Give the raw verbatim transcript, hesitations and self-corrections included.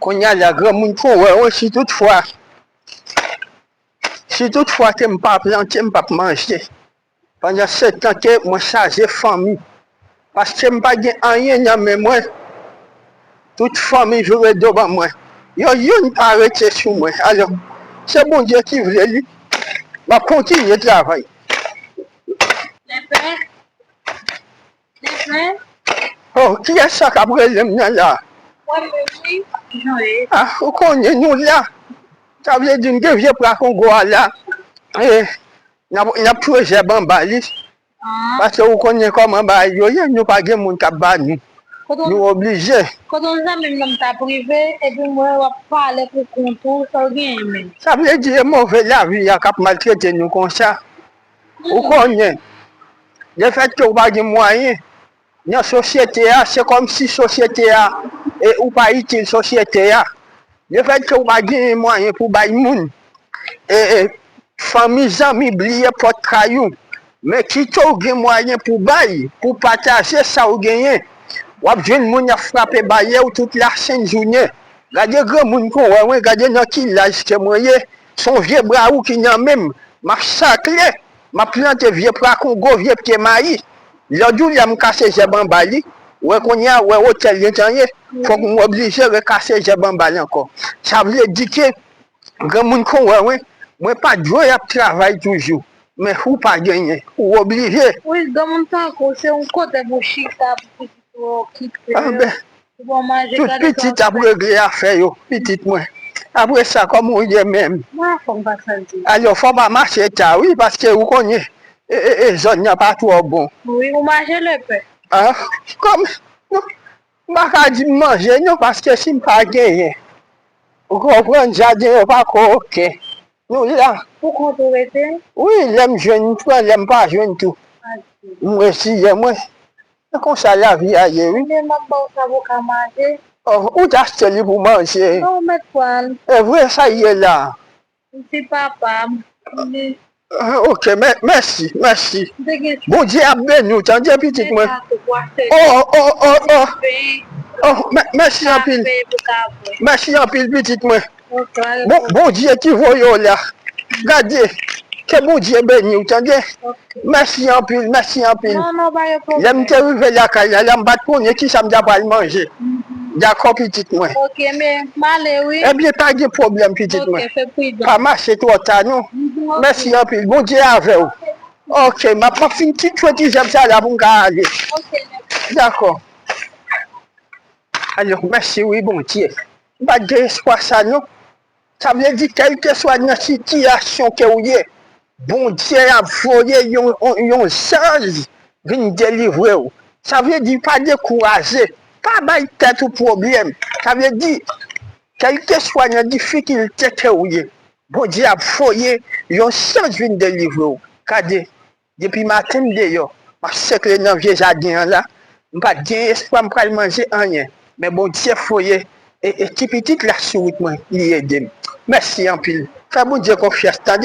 Kounye a la, granmoun kon wè, wè, si toutfwa, si toutfwa ke m pa plante, m p ap manje. Pandan se tan ke mwen chaje fanmi. Paske m pa gen anyen nan men mwen. Tout fanmi vire do ban mwen. Yo youn pa rete sou mwen. Alò, se Bondye ki vle li. M ap kontinye travay. Lepè. Lepè. Oh, kiyès sa k ap rele m nan la? Mwen menm wi, Jean-Yves. Ah, ou konnen nou la. Sa vle di m gen vye pra Kongo a la. E, n ap, n ap twe zèb anba li. Ah. Paske ou konnen kòman bagay yo ye, nou pa gen moun k ap ba nou. Kote w, nou oblije. Kote w zanmi m nan m t ap rive, epi m wè w ap pale pou kont ou, sa w genyen menm? Sa vle di e move lavi a k ap maltrete nou konsa. Ou konnen, lefètke ou pa gen mwayen nan sosyete a, se kòmsi sosyete a, e ou pa itil sosyete a. Lefètke ou pa genyen mwayen pou bay moun, e, e, fanmi, zanmi, bliye pòt kay ou. Men kite w gen mwayen pou bay, pou pataje sa w genyen. W ap jwenn moun y ap frape baryè w tout lasent jounen. Gade granmoun kon wè mwen, gade nan ki laj ke mwen ye. Se yon vye bra ou ki nan men m. M ap sakle, m ap plante vye pra Kongo, vye pye mayi. Lòt jou la m kase zèb anba li. Ou wè kounye a, ou wè wotè l gentan ye. Fòk m oblije rekase zèb anba l ankò. Sa vle di ke granmoun kon wè mwen, mwen pa dwe ap travay toujou. Men ou pa genyen, ou oblije. Wi, granmoun tankou w, se yon kote pou chita, pou pitit ou okipe yo. Ah, ben, pou bon manje, tout gade pitit ap regle afè yo, pitit mwen. Apre sa, kòman w ye menm? Mwen anfòm, pa santi. Alò, fò w pa mache ta, wi, paske ou konnen, e, e, e, zòn nan pa twò bon. Wi, ou mache lepè. Ah, kòm, non, m pa ka di m manje, non, paske si m pa genyen, ou konprann, jaden yo pa ko oke. Nou la. Pou kont ou rete? Wi, lè m jwenn, m pran, lè m pa jwenn tou. M resiye mwen. Se konsa lavi a ye, wi. Men m ap ba w sa pou w ka manje. Oh, ou t achte li pou manje. Non, ou mèt pran l. E vre sa ye la. M se papa, m, m, ah, ok, mè-, mèsi, mèsi. M te gen Bondye ap beni w, tande, pitit mwen. Oh, oh, oh, oh. Oh, mè-, mèsi anpil. Mèsi anpil, pitit mwen. Ok, pa gen pwoblèm. Bon, Bondye ki voye w la. Gade, ke Bondye beni w, tande? Ok. Mèsi anpil, mèsi anpil. Non, non, pa gen pwoblèm. Lè m te rive lakay la, la m pa t konnen kisa m ta pral manje. Mhm. Dakò, pitit mwen. Ok, men m ale, wi. Ebyen, pa gen pwoblèm, pitit mwen. Ok, fè pridan. Pa mache twò ta, non. Mhm, ok. Mèsi anpil. Bondye avè w. Ok. Ok, m ap, m ap fin ti twe ti zèb sa la pou m ka ale. Ok, mèsi. Dakò. Alò, mèsi wi, Bondye. M pa t gen espwa sa, non. Sa vle di, kèlkeswa nan sitiyasyon ke w ye, Bondye ap voye yon, yon, yon zanj vin delivre w. Sa vle di, pa dekouraje, pa bay tèt ou pwoblèm. Sa vle di, kèlkeswa nan difikilte ke w ye, Bondye ap voye yon zanj vin delivre w. Gade, depi maten m deyò, m ap sekle nan vye jaden an la. M pa t gen espwa m pral manje anyen. Men Bondye voye e, e ti pitit la sou wout mwen, li ede m. Mèsi anpil. Fè Bondye konfyans, tande?